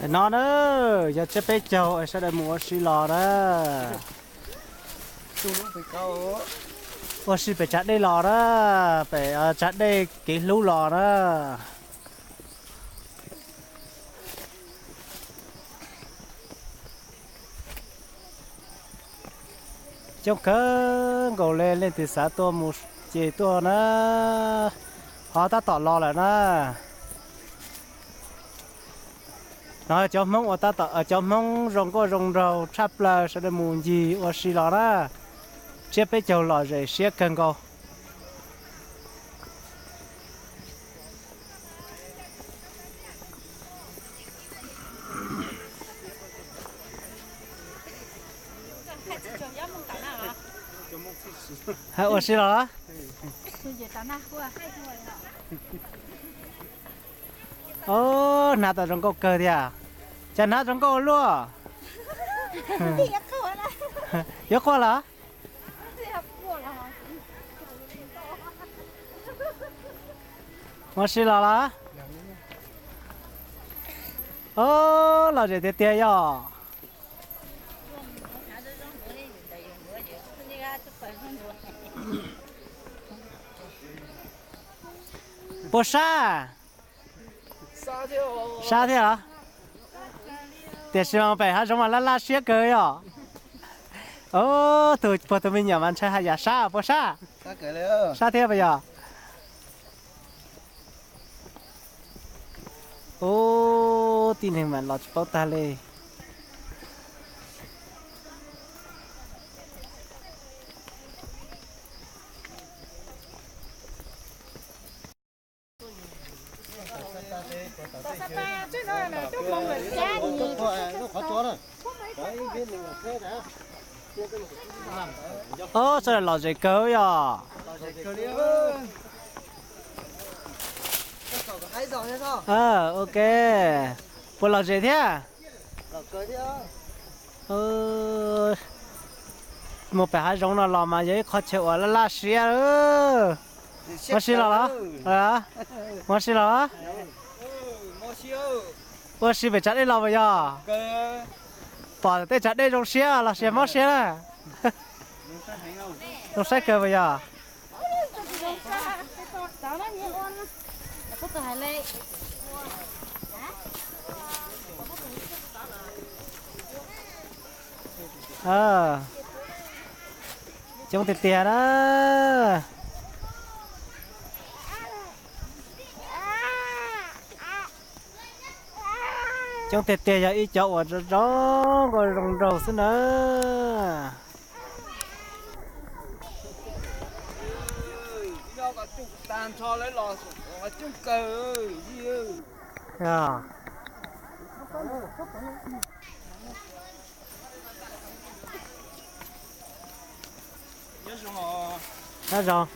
No na, yog tsiab peb caug sawv daws mus ua si los na. Ua si pem tsag dej los na, pem tsag dej kev hlub los na. Coob kawg nkaus li, leej twg xav tuaj mus ces tuaj na, ho tab tom los lawm na. No cov Hmoob ua tab tom, cov Hmoob zoo nkauj zoo nraug tshaj plaws sawv daws mus ncig ua si los na. Tsiab peb caug lom zem siab kawg nkaus. Ua si los? Hnav tau zoo nkauj kawg tiag. Cas hnav zoo nkauj ua luaj? Yuav quaj los? Ua si los los? Lom zem tiag tiag yog. Puas sab? Sab thiab os. Tiam sis mas pem hav zoov mas laj laj siab kawg yog. Tus puag tus me nyuam mas ntshai haj yam sab, puas sab? Sab thiab puas yog? Ub, tib neeg mas los tsis paub tag li. Ob, sawv daws lom zem kawg yog. Ok, puas lom zem thiab? Mus pem hav zoov no los mas yog ib qho chaw uas laj laj siab. Muaj si los los? Muaj si los? Ua si pem tsag dej los puas yog? Pom tej tsag dej zoo siab los sis mob siab na? Zoo saib kawg puas yog? Coob tiag tiag na. Coob tiag tiag yog ib cov uas zoo zoo nkauj zoo nraug xwb na. Nyob zoo.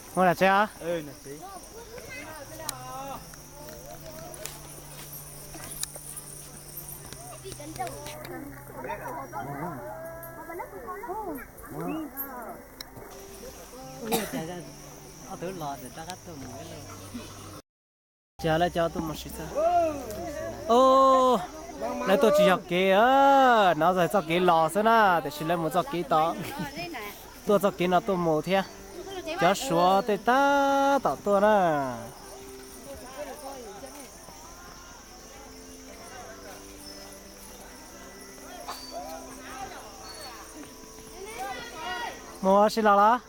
Mus lam tsev os. Ces lawv cov tuaj mus si xwb. Lawv tuaj tsis yog kev, no txoj kev los xwb na, tiam sis lawv mus txoj kev tod, tuaj txoj kev no tuaj mus thiab. Cov Suav tej tab tom tuaj na. Mus ua si los los?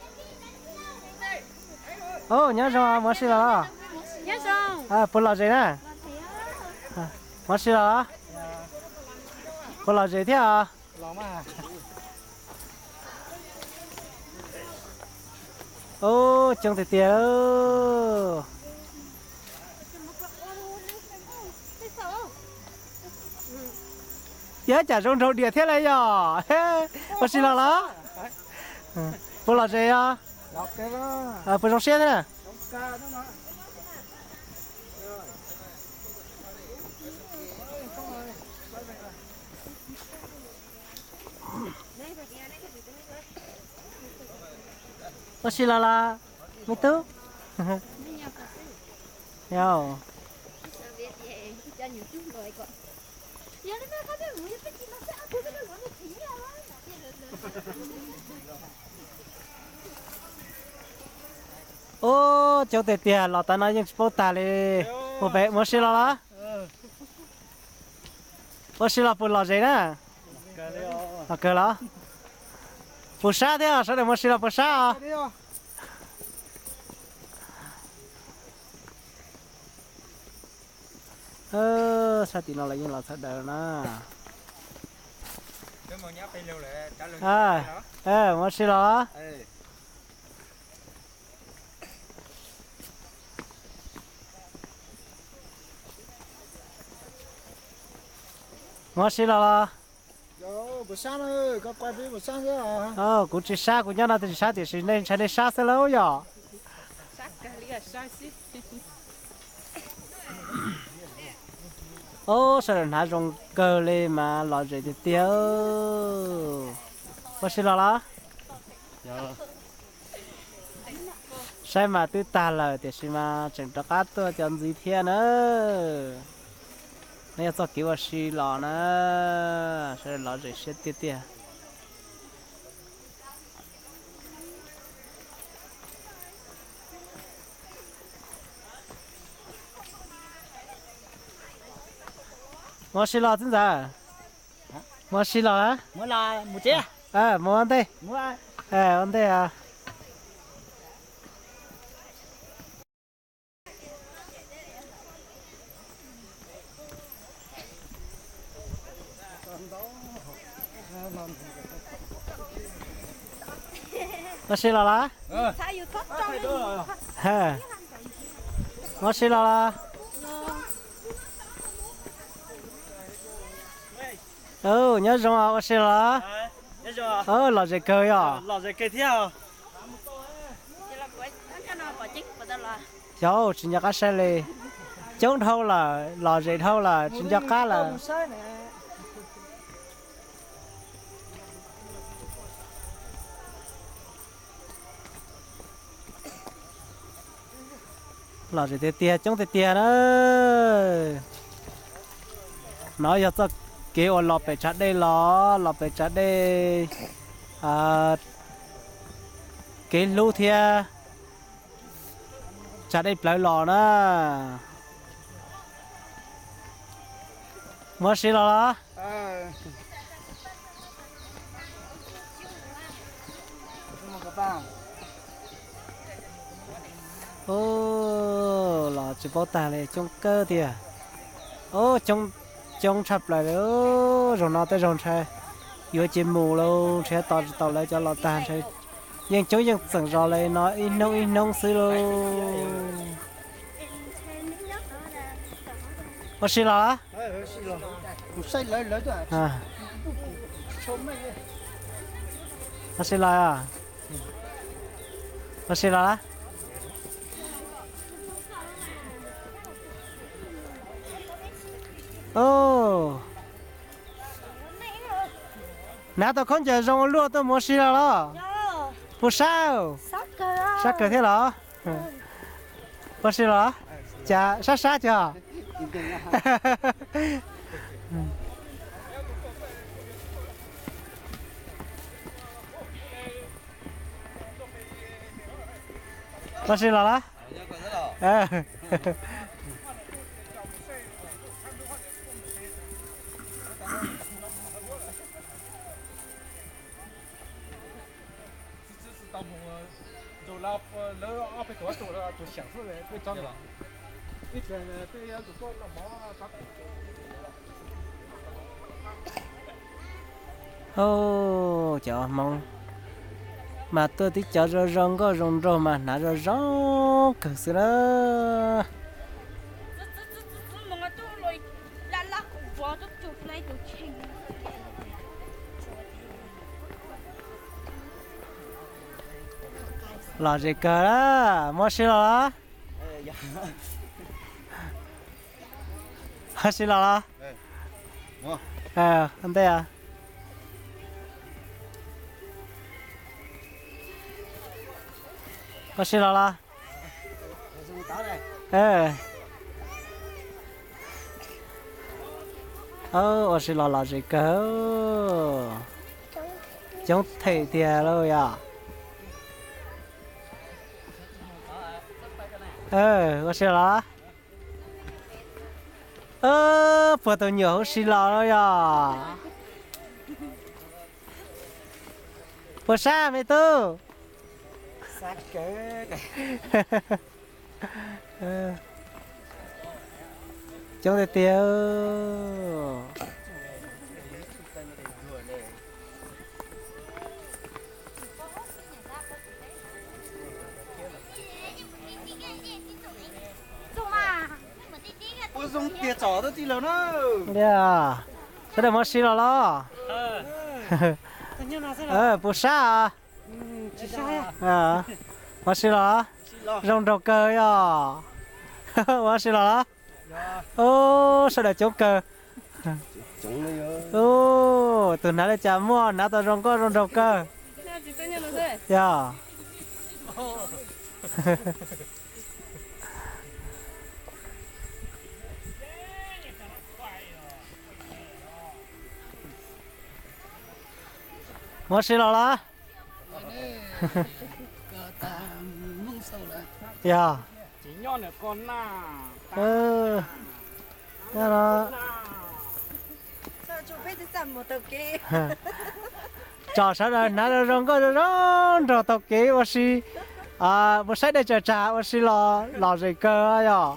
Nyob zoo, mus ua si los los? Puas lom zem na? Mus ua si los los? Puas lom zem thiab os? Coob tiag tiag. Yog cas zoo nraug diam thiab lawm yog? Ua si los los? Puas lom zem os? Puas zoo siab thiab na? Ua si los los, me tub? Yog. Ub, coob tiag tiag, los tas no yeej tsis paub tag li. Mus pem, mus ua si los los? Ua si los puas lom zem na? Los kawg los? Puas sab thiab, sawv daws mus ua si los puas sab os? Sab tim no los yeej los txhawm daws na. Mus ua si los? Mus ua si los los? Kuv tsis sab, kuv nyob no tsis sab tiam sis nej ntshai nej sab xwb lauj yom. Ub, sawv daws hnav zoo kawg li mas lom zem tiag tiag. Ua si los los? Saib mas twb tag lawm tiam sis mas tseem rov qab tuaj cov ntxiv thiab na. No yog txoj kev ua si los na, sawv daws lom zem siab tiag tiag. Mus ua si los txiv ntxawm? Mus ua si los? Mus ua ntej. Ua ntej. Ua si los los? Ua si los los? Nyob zoo, ua si los los? Lom zem kawg yom? Xyov tsis nco qab saib li. Coob dhau lawm, lom zem dhau lawm tsis nco qab lawm. Lom zem tiag tiag, coob tiag tiag na. No yog txoj kev uas los pem tsag dej los, los pem tsag dej, kev hlub thiab tsag dej plawv los na. Mus ua si los los? Ub, los tsis paub tag li, coob kawg tiag. Ub, coob tshaj plaws li. Zaum no tej zaug ntshai yuav cia mus lauj, ntshe tos tsis tau lawv cov los tag, ntshe yeej coob yeej txeem zos li no ib hnub ib hnub xwb lauj. Ua si los los? Ua si los? Ua si los los? Hnav tau khaub ncaws zoo ua luaj tuaj mus ua si los los? Puas sab? Sab kawg thiab los? Ua si los? Cas sab sab cas? Ua si los los? Cov Hmoob mas tuaj tib cov zoo zoo nkauj zoo nraug mas hnav zoo zoo kawg xwb na. Lom zem kawg, muab sib los los. Sib los los. Ntej. Sib los los. Ua si los lom zem kawg. Coob them tiag lauj yom. Ua si los. Puag tus nyuam huv si los lauj yom. Puas sab me tub? Coob tiag tiag. Sawv daws mob si los los? Puas sab? Mob si los? Zoo nraug kawg yom. Mob si los los? Sawv daws coob kawg. Tus hnav li cas muaj, hnav tau zoo nkauj zoo nraug kawg. Yog. Mob si los los? Yog. Tsom sawv daws hnav zoo nkauj zoo nraug taug kev ua si, mus saib dej tsaws tsag ua si los lom zem kawg yog.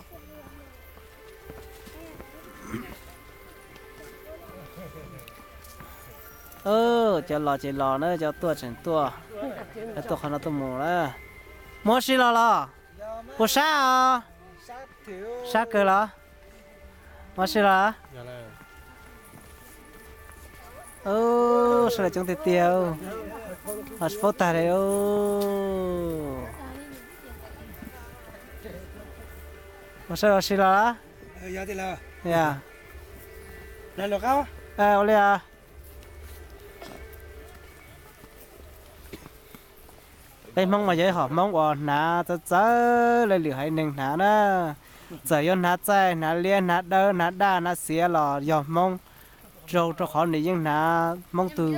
Cov los ces los na, cov tuaj tseem tuaj, tuaj qhov no tuaj mus na. Mob si los los? Puas sab os? Sab kawg los? Mob si los? Sawv daws coob tiag tiag, los tsis paub tag li. Mus saib los si los los? Ua li. Peb Hmoob mas yog ib hom Hmoob uas hnav txawv txawv le lwm haiv neeg hnav na. Txawm yuav hnav txaij, hnav liab, hnav dawb, hnav daj, hnav xiav los yog Hmoob raug rau qhov nws yeej hnav Hmoob tug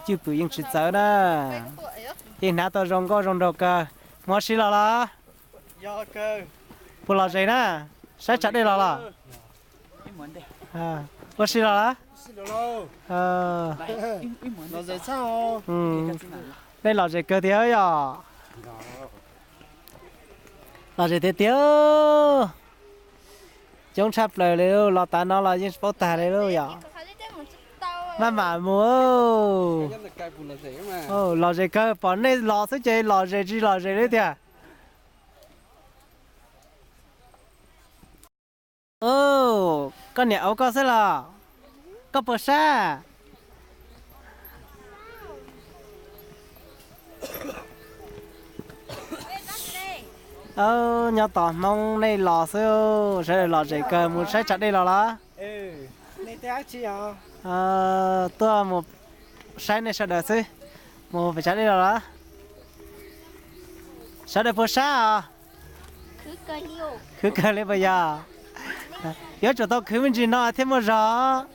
cwj pwm yeej tsis txawv na. Yeej hnav tau zoo nkauj zoo nraug kawg. Mob si los los? Puas lom zem na? Saib tsam dej los los? Ua si los los? Nej lom zem kawg tiag yog. Lom zem tiag tiag. Coob tshaj plaws li, los tav no los yeej tsis paub tag li lauj yom. Maj mam mus. Lom zem kawg, pom nej los xwb ces lom zem tsis lom zem li tiag. Koj niam auv koj xwb los? Koj puas sab? Nyob tos Hmoob nej los xwb, sawv daws lom zem kawg, mus saib tsam dej los los? Tuaj mus saib nej sawv daws xwb, mus pem tsam dej los los? Sawv daws puas sab os? Khwv kawg li puas yog? Yuav tsum tau khwv me ntsis no thiaj muaj zog.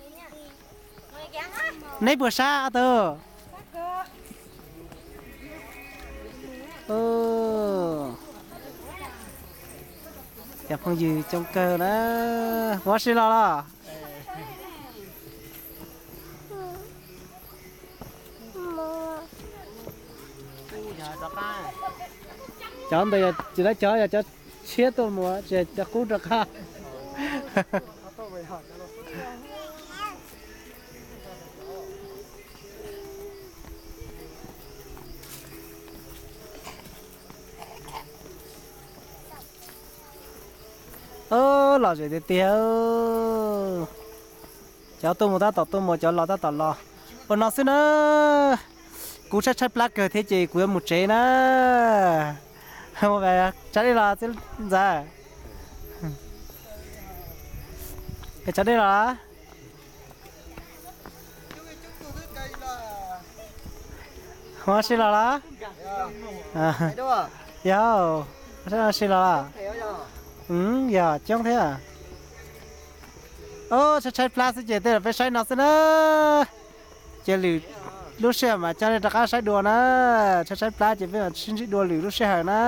Neb puas sab ob tug? Cov phooj ywg coob kawg na. Mob si los los? Cov ntawd tsis lawv cov, yog cov tshiab tuaj mus, tsis cov qub rov qab. Lom zem tiag tiag. Cov tuaj mus tab tom tuaj mus, cov los tab tom los. Ua no xwb na. Kuv tshaib tshaib plab kawg thiab ces kuv yuav mus tsev na. Tsam dej los xwb ntxawm. Tsam dej los. Mob si los los? Yog, mob si los los? Yog coob thiab. Tshaib tshaib plab xwb ces tej zaum peb saib no xwb na. Ces lwm lub sij hawm mas coj nej rov qab saib dua na. Tshaib tshaib plab ces peb mam sib ntsib dua lwm lub sij hawm na.